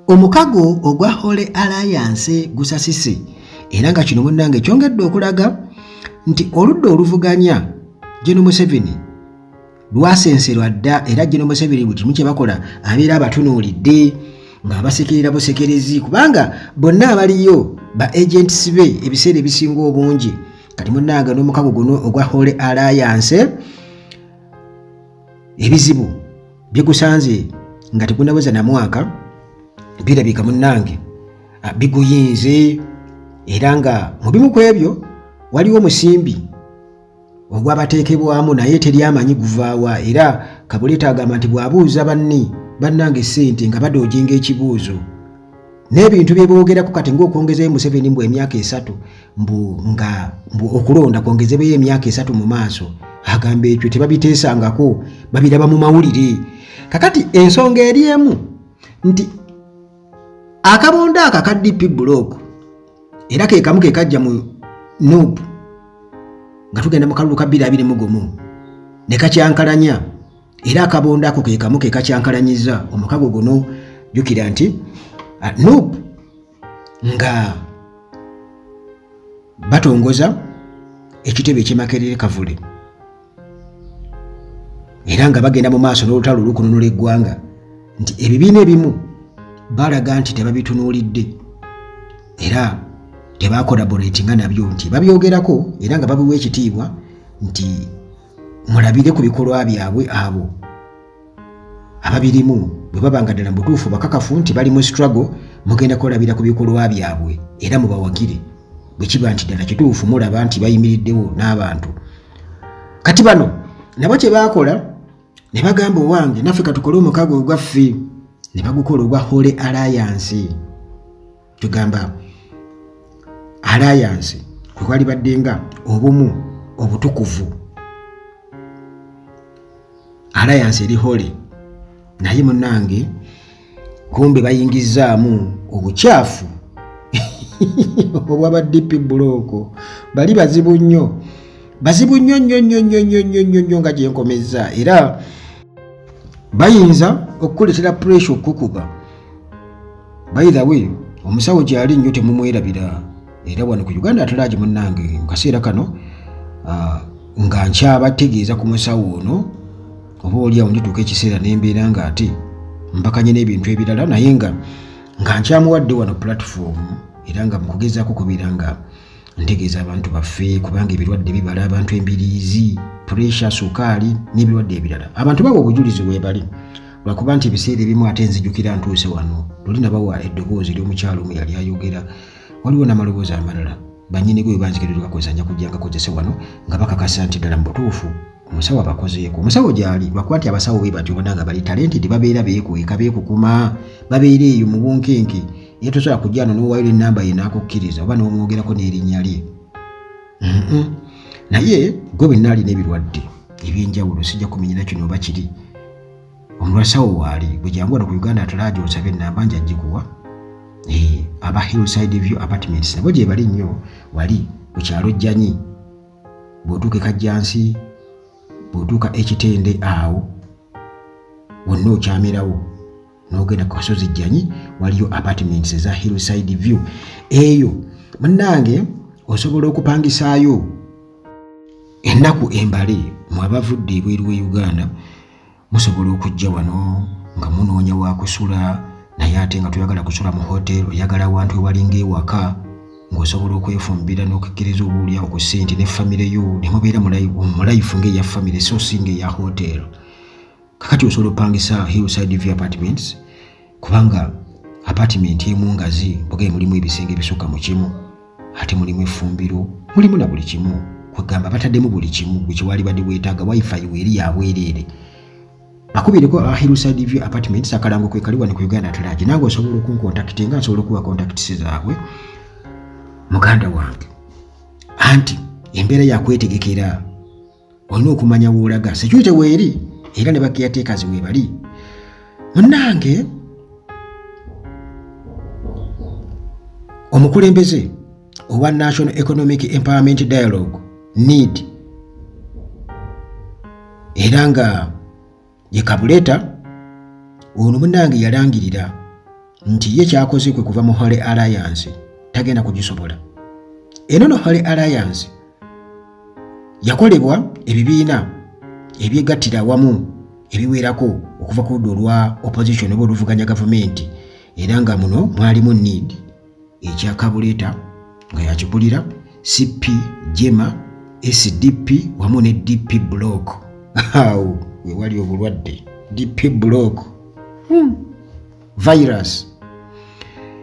Omukago ogwa Holy Alliance gusasise era nga kino munnange kyongedde okulaga nti oludda oluvuganya Gen Museveni lwasenserwa dda, era Gen Museveni buli kimu kye bakola abeera abatunuulidde ng'abasekerera busekerezi, kubanga bonna abaliyo ba agents be ebiseera ebisinga obungi. Kati munnange n'omukago guno ogwa Holy Alliance ebizibu byegusanze nga tegunaweza na mwaka birabika munnange biguyinze, era nga mu bimu ku ebyo waliwo omusimbi ogwabateekebwamu naye teri amanyi guvaawa. Era Kabuleta agamba nti bw'abuuza banni bannange ssente nga badoojinga ekibuuzo n'ebintu bye boogerako kati ng'okwongezayo Museveni mbu emyaka 3, mbu nga mbu okulonda kwongezebweyo emyaka 3 mu maaso, agamba ekyo tebabiteesangako, babiraba mu mawulire. Kakati ensonga eri emu nti akabondo ako aka DP Bloc era ke kamu ke kajja mu NUP nga tugenda mu kalulu ka 2021 ne kakyankalanya, era akabondo ako ke kamu ke kakyankalanyiza omukago guno. Jjukira nti NUP nga batongoza ekitebe eky'e Makerere Kavule, era nga bagenda mu maaso n'olutalo olw'okununula eggwanga, nti ebibiina ebimu balaga nti tebabitunuulidde era tebakolaboratinga nabyo, nti babyogerako era nga babiwa ekitiibwa nti mulabire ku bikolwa byabwe abo ababirimu bwe baba nga ddala mu butuufu bakakafu nti bali mu struggle, mugenda kulabira ku bikolwa byabwe era mubawagire bwe kiba nti ddala kituufu mulaba nti bayimiriddewo n'abantu. Kati bano nabo kye baakola ne bagamba, owange naffe katukole omukago ogwaffe, ne bagukola ogwa Holy Alliance. Tugamba alliance kwe kwali badde nga obumu obutukuvu, alliance eri holy, naye munnange kumbe bayingizaamu obukyafu obwaba DP Bloc. Bali bazibu nnyo, bazibu nnyo nnyo nnyo nnyo nnyo nnyo nnyo nnyo nga gyenkomezza, era bayinza okukuleetera pressure okukuba. By the way, omusawo gyali nnyo, temumwerabira, era wano ku Uganda at Large munnange mu kaseera kano nga nkyabategeeza ku musawo ono, oba oliawo ndituuka ekiseera nembeera nga ate mpakanye n'ebintu ebirala, naye nga nkyamuwadde wano platform, era nga mukugezaako kubeera nga ntegeeza abantu baffe, kubanga ebirwadde bibala abantu embiriizi, pressure, sukaali n'ebirwadde ebirala. Abantu bawa obujulizi weebali, lwakuba nti ebiseera ebimu ate nzijukira ntuuse wano luli nabawa eddoboozi ery'omukyalo omu yali ayogera, waliwo n'amaloboozi amalala bannyini gwe banzikiriza gakozesa, nja kujja ngakozese wano nga bakakasa nti ddala mu butuufu omusawo abakozeeko. Omusawo gyali, lwakuba nti abasawo bwe batyo bona nga bali talented, babeera beekweka, beekukuma, babeera eyo mu bunkenke, era tosobola kujja ano n'owaayo n'ennamba ye n'akukkiriza oba n'omwogerako n'erinnya lye. Naye gwe bwenna alina ebirwadde ebyenjawulo, sijja kumenyera kino oba kiri, omulwasawo waali bwe jangu wano ku Uganda at Large onsabe ennamba, nja gikuwa. Aba Hillside View Apartments nabo gye bali nnyo wali ku kyalo Jjanyi, bw'otuuka e Kajjansi, bw'otuuka Ekitende, awo wonna okyamirawo n'ogenda ku kasozi Jjanyi, waliyo apartments eza Hillside View. Eyo munnange osobola okupangisaayo ennaku embale. Mwe abavudde ebweru we Uganda musobola okujja wano nga munoonya wakusula, naye ate nga toyagala kusula mu hotel, oyagala awantu ewalinga ewaka ng'osobola okwefumbira n'okukkiriza oba oliawo ku ssente ne famire yo ne mubeera mu life ng'eya famire so si ng'eya hotel. Kakati osobola okupangisa Hillside View Apartments, kubanga apartment emu ngazi mbuga, mulimu ebisenge ebisukka mu kimu, ate mulimu effumbiro, mulimu na buli kimu, kwegamba bataddemu buli kimu gwe kiwali badde weetaaga. Wifi weeri yabwereere. Bakubireko aba Hillside View Apartments, akalango kwe kali wano ku Uganda at Large. Nange osobola okunkontaktinga, nsobola okuwa contacts zaabwe muganda wange. Anti embeera yakwetegekera, olina okumanya woolaga, security weeri era ne ba caretakers weebali munnange. Omukulembeze owa National Economic Empowerment Dialogue, NEED, era nga ye Kabuleta ono munnange, yalangirira Nti ye kyakoze kwe kuva mu Holy Alliance, tagenda kugisobola. Eno no Holy Alliance yakolebwa ebibiina ebyegattira awamu ebiwerako okuva ku ludda olwa opposition oba oluvuganya gavumenti, era nga muno mwalimu NEED ekya Kabuleta nga yakigulira, CP, JEMA, SDP wamu ne DP Block. Awo wewali obulwadde DP Block Virus.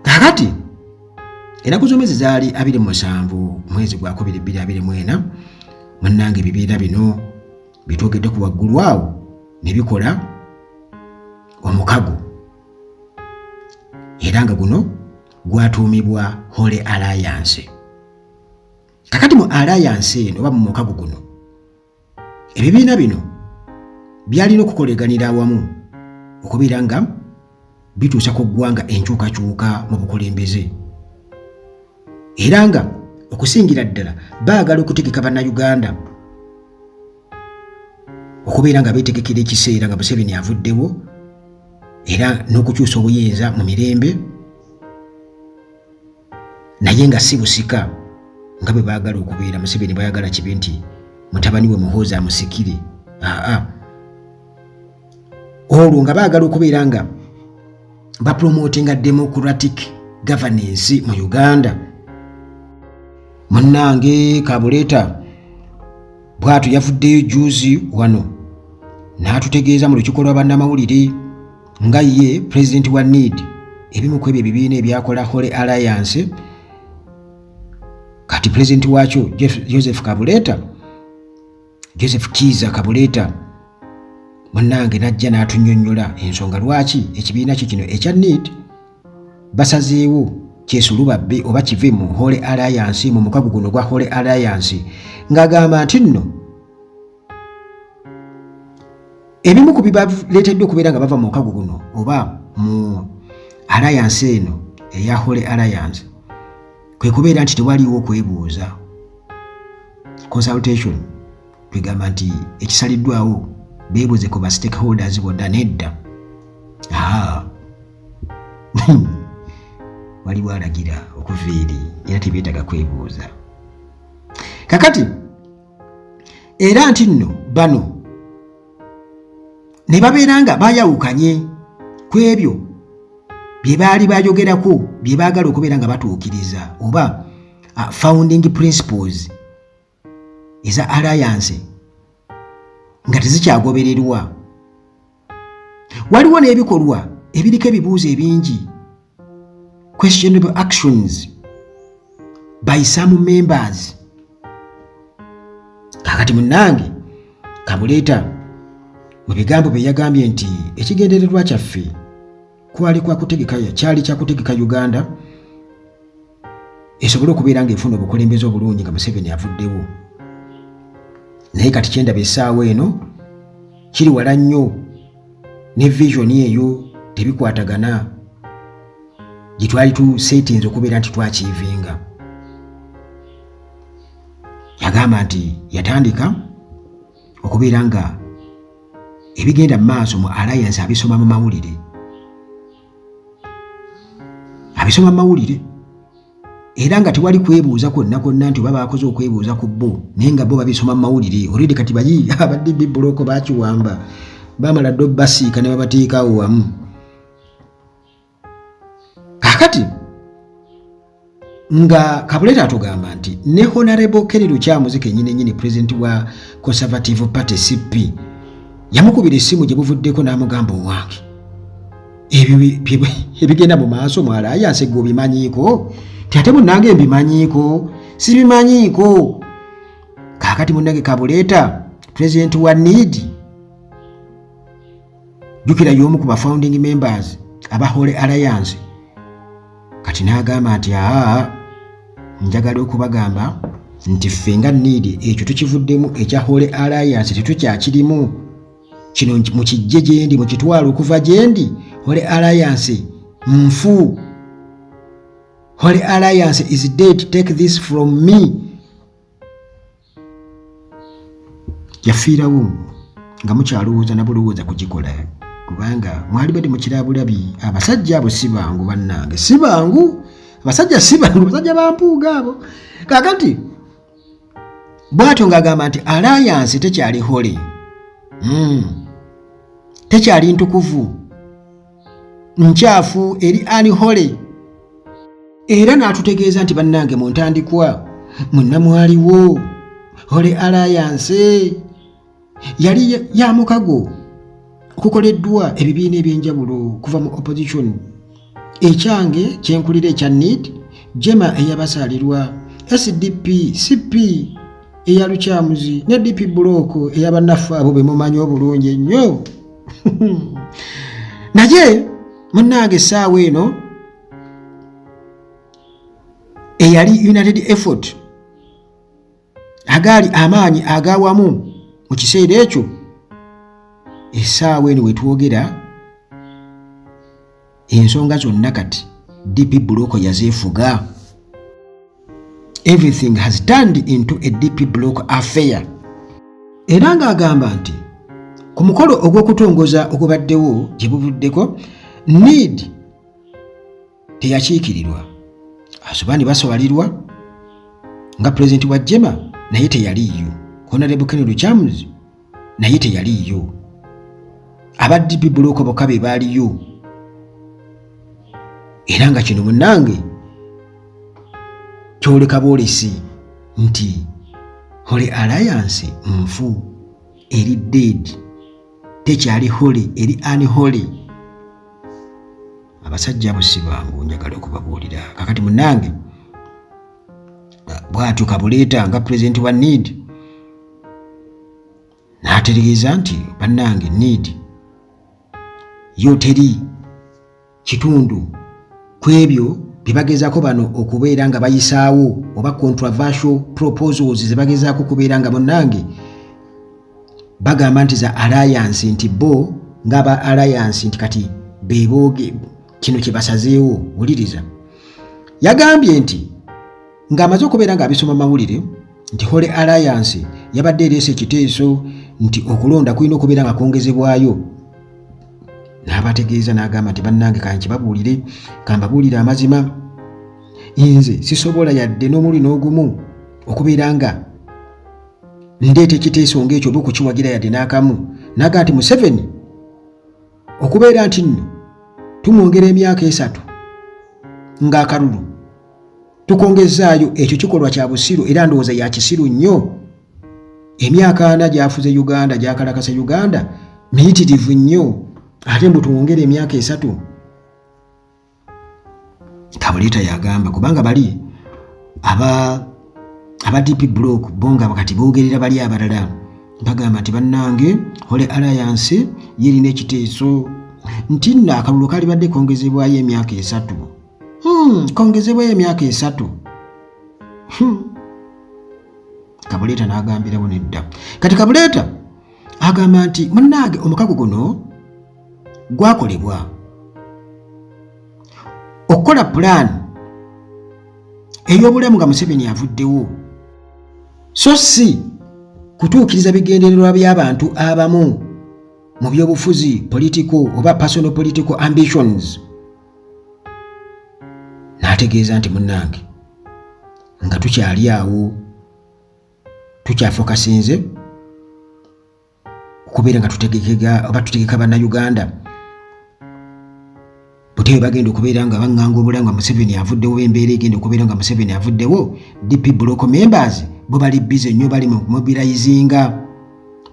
Kakati enaku z'omwezi zaali 27 mwezi gwa 2 2024. Munnange, ebibiina bino byetwogedde ku waggulu awo ne bikola omukago, era nga guno gwatuumibwa Holy Alliance. Kakati mu alliance eno oba mu mukago guno, ebibiina bino byalina okukoleganira awamu okubeera nga bituusa ku ggwanga enkyukakyuka mu bukulembeze, era nga okusingira ddala baagala okutegeka Bannayuganda okubeera nga beetegekera ekiseera nga Museveni avuddewo, era n'okukyusa obuyinza mu mirembe, naye nga si busika nga bwe baagala okubeera. Museveni bayagala kibe nti mutabani we Muhoozi amusikire. Aa, olwo nga baagala okubeera nga bapromotinga democratic governance mu Uganda. Munnange, Kabuleeta bw'atyo yavuddeyo juzi wano n'atutegeeza mu lukiiko lwa bannamawulire nga ye pulezidenti wa NEED, ebimu ku ebyo ebibiina ebyakola Holy Alliance. Kati pulezidenti waakyo Joseph Kabuleeta, Joseph Kiiza Kabuleeta, munnange, n'ajja n'atunyonnyola ensonga lwaki ekibiina kye kino ekya NEED basazeewo kyesulubabbe oba kive mu Holy Alliance, mu mukago guno gwa Holy Alliance, ng'agamba nti nno ebimu ku bibaleeteddwa okubeera nga bava mu mukago guno oba mu alliance eno eya Holy Alliance kwe kubeera nti tewaliiwo okwebuuza, consultation. Twegamba nti ekisaliddwawo beebuuze ku ba stakeholders bonna. Nedda, waliwo alagira okuva eri, era tebeetaga kwebuuza. Kakati era nti nno bano ne babeera nga bayawukanye ku ebyo bye baali bayogerako bye baagala okubeera nga batuukiriza, oba founding principles eza alliance nga tezikyagobererwa. Waliwo n'ebikolwa ebiriko ebibuuzo ebingi, questionable actions by some members. Kakati munnange, Kabuleeta mu bigambo bye yagambye nti ekigendererwa kyaffe kwali kwa kutegeka, kyali kya kutegeka Uganda esobole okubeera ng'efuna obukulembeze obulungi nga Museveni avuddewo, naye kati kyendaba essaawa eno kiri wala nnyo ne vision eyo, tebikwatagana gye twali tuseetinze okubeera nti twakiivinga. Yagamba nti yatandika okubeera nga ebigenda mu maaso mu alliance abisoma mu mawulire, abisoma mu mawulire, era nga tewali kwebuuza kwonna kwonna nti oba baakoze okwebuuza ku bo, naye nga bo babisoma mu mawulire already. Kati bayi aba DP Block bakiwamba, bamala dde basiika ne babateekaawo wamu. Kakati nga Kabuleeta atugamba nti ne Honorable Kelly Lukyamuzi kenyini nyini, president wa Conservative Party, CP, yamukubira essimu gye buvuddeko n'amugamba, "Owange, ebyo ebigenda mu maaso mu alliance gwe obimanyiiko?" Ti ate munnange mbimanyiiko, sibimanyiiko. Kaakati munnange, Kabuleeta president wa NEED, jjukira y'omu ku ba founding members aba Holy Alliance, kati n'agamba nti, "Aa, njagala okubagamba nti ffe nga NEED ekyo tukivuddemu, ekya Holy Alliance tetukyakirimu. Kino mukijje gyendi, mukitwala okuva gyendi. Holy Alliance nfu. Holy Alliance is dead. Take this from me." Yafiirawo nga mukyalowooza nabulowooza kugikola. Kubanga mwali badde mukirabulabi, abasajja abo si bangu bannange, si bangu, abasajja si bangu, abasajja bampuuga abo. Kakati bw'atyo ng'agamba nti alliance tekyali holy, tekyali ntukuvu, nkyafu, eri unholy. Era n'atutegeeza nti bannange, mu ntandikwa mwenna mwaliwo, Holy Alliance yali ya mukago okukoleddwa ebibiina ebyenjawulo kuva mu opposition, ekyange kyenkulira ekya NEED, JEEMA eyabasaalirwa, SDP, CP eya Lukyamuzi ne DP Bloc eyabannaffe abo be mumanyi obulungi ennyo. Naye munnange, essaawa eno eyali united effort, agaali amaanyi agawamu mu kiseera ekyo, essaawa eno wetwogera ensonga zonna kati DP Bloc yazeefuga. Everything has turned into a DP Bloc affair. Era ng'agamba nti ku mukolo ogw'okutongoza ogubaddewo gye buvuddeko, NEED teyakiikirirwa, Asubaani baswalirwa nga pulezidenti wa JEEMA naye teyaliiyo, Honorable Ken Lukyamuzi naye teyaliiyo, aba DP Bloc bokka be baaliyo. Era nga kino munnange kyoleka bwolesi nti Holy Alliance nfu, eri dead, tekyali holy, eri unholy. Abasajja abo si bangu, njagala okubabuulira. Kakati munnange, bw'atyo Kabuleeta nga pulezidenti wa NEED n'ategeeza nti bannange, NEED yo teri kitundu ku ebyo bye bagezaako bano okubeera nga bayisaawo oba controversial proposals ze bagezaako okubeera nga munnange bagamba nti za alliance, nti bo ng'aba alliance nti kati bebooge kino kye basazeewo. Wuliriza, yagambye nti ng'amaze okubeera ng'abisoma mawulire nti Holy Alliance yabadde ereese ekiteeso nti okulonda kulina okubeera nga kwongezebwayo, n'abategeeza n'agamba nti bannange, kankibabuulire, kambabuulire amazima, nze sisobola yadde n'omuli n'ogumu okubeera nga ndeeta ekiteeso ng'ekyo oba okukiwagira yadde n'akamu. N'agamba nti Museveni okubeera nti nno tumwongera emyaka 3 ng'akalulu tukongezaayo, ekyo kikolwa kya busiru era ndowooza ya kisiru nnyo. Emyaka 40 gy'afuze Uganda, gy'akalakasa Uganda, miyitirivu nnyo, ate mbu tuwongere emyaka 3. Kabuleeta yagamba kubanga bali aba DP Bloc bo nga kati boogerera bali abalala, bagamba nti bannange, Holy Alliance yerina ekiteeso nti nno akalulu kalibadde kongezebwayo emyaka 3, kongezebwayo emyaka 3. Kabuleeta n'agambirawo nedda. Kati Kabuleeta agamba nti munnange, omukago guno gwakolebwa okukola pulaani ey'obulamu nga Museveni avuddewo, so si kutuukiriza bigendererwa by'abantu abamu mu byobufuzi, political oba personal political ambitions. N'ategeeza nti munnange, nga tukyali awo tukyafokasinze okubeera nga tutegekega oba tutegeka Bannayuganda butebe bagenda okubeera nga baŋŋanga obulamu nga Museveni avuddewo, embeera egenda okubeera nga Museveni avuddewo. DP Bloc members bo bali busy nnyo, bali mu mobilizinga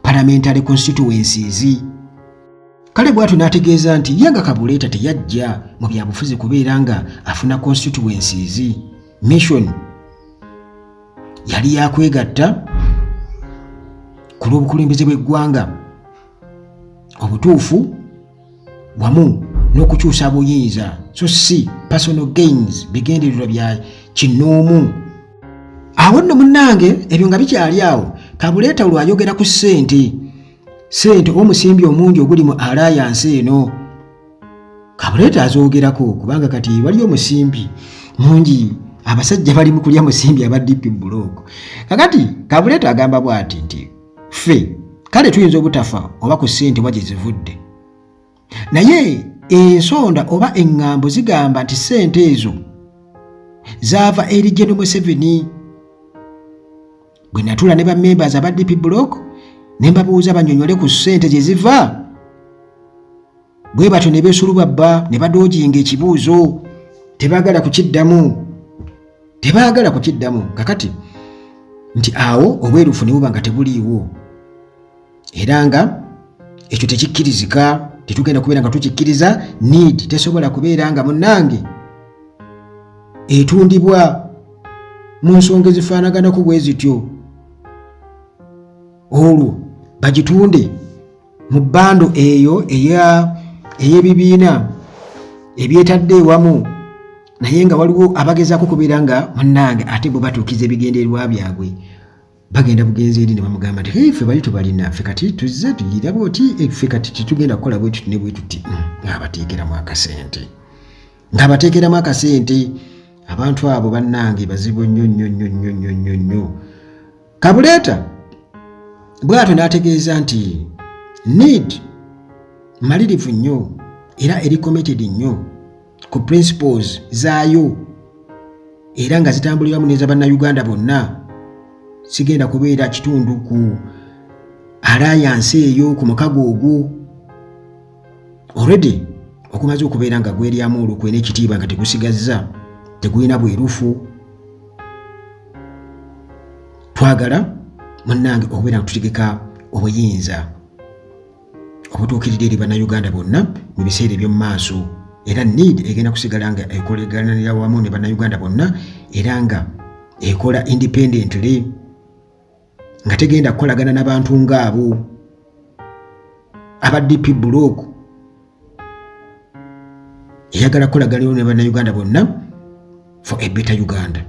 parliamentary constituencies. Kale bw'atyo n'ategeeza nti ye nga Kabuleeta teyajja mu byabufuzi kubeera nga afuna constituencies, mission yali yakwegatta ku lw'obukulembeze bw'eggwanga obutuufu wamu n'okukyusa buyinza, so si personal gains, bigendererwa bya kinnoomu. Awo nno munnange, ebyo nga bikyali awo, Kabuleeta olwayogera ku ssente, ssente oba omusimbi omungi oguli mu alliance eno, Kabuleeta azoogerako kubanga kati waliyo omusimbi mungi, abasajja bali mu kulya musimbi aba DP Bloc. Kakati Kabuleeta agamba bw'ati nti ffe kale tuyinza obutafa oba ku ssente wa gye zivudde. Naye ensonda oba eŋŋambo zigamba nti ssente ezo zaava eri General Museveni. Bwe natuula ne bammembers aba DP Block ne mbabuuza bannyonnyole ku ssente gye ziva, bwe batyo ne beesulubabba ne badoojinga ekibuuzo, tebaagala kukiddamu, tebaagala kukiddamu. Kakati nti awo obwerufu ne buba nga tebuliiwo, era nga ekyo tekikkirizika, tetugenda kubeera nga tukikkiriza. Need tesobola kubeera nga munnange etundibwa mu nsonga ezifaanaganako bwe zityo, olwo bagitunde mu bbando eyo ey'ebibiina ebyetadde ewamu, naye nga waliwo abagezaako kubeera nga munnange ate bwe batuukiza ebigendererwa byabwe bagenda bugenzi eri ne bamugamba nti hey, ffe bali tubalina, ffe kati tuzze tuyiraba oti, eh, ffe kati tetugenda kukola bwe tuti ne bwe tuti. Ng'abateekeramu akasente, ng'abateekeramu akasente. Abantu abo bannange bazibu nnyo nnyo nnyo nnyo nnyo nnyo nnyo. Kabuleeta bw'atyo n'ategeeza nti need malirivu nnyo era eri committed nnyo ku principles zaayo, era nga zitambuliramu neza bannayuganda bonna. Sigenda kubeera kitundu ku alliance eyo, ku mukago ogwo already okumaze okubeera nga gweryamu olukwe n'ekitiibwa nga tegusigazza, tegulina bwerufu. Twagala munnange okubeera nga tutegeka obuyinza obutuukiridde eri bannayuganda bonna mu biseera eby'omu maaso, era need egenda kusigala nga ekoleganira wamu ne bannayuganda bonna, era nga ekola independently, nga tegenda kukolagana n'abantu ng'abo aba DP Block. Eyagala kukolagana ne bannayuganda bonna for a better Uganda.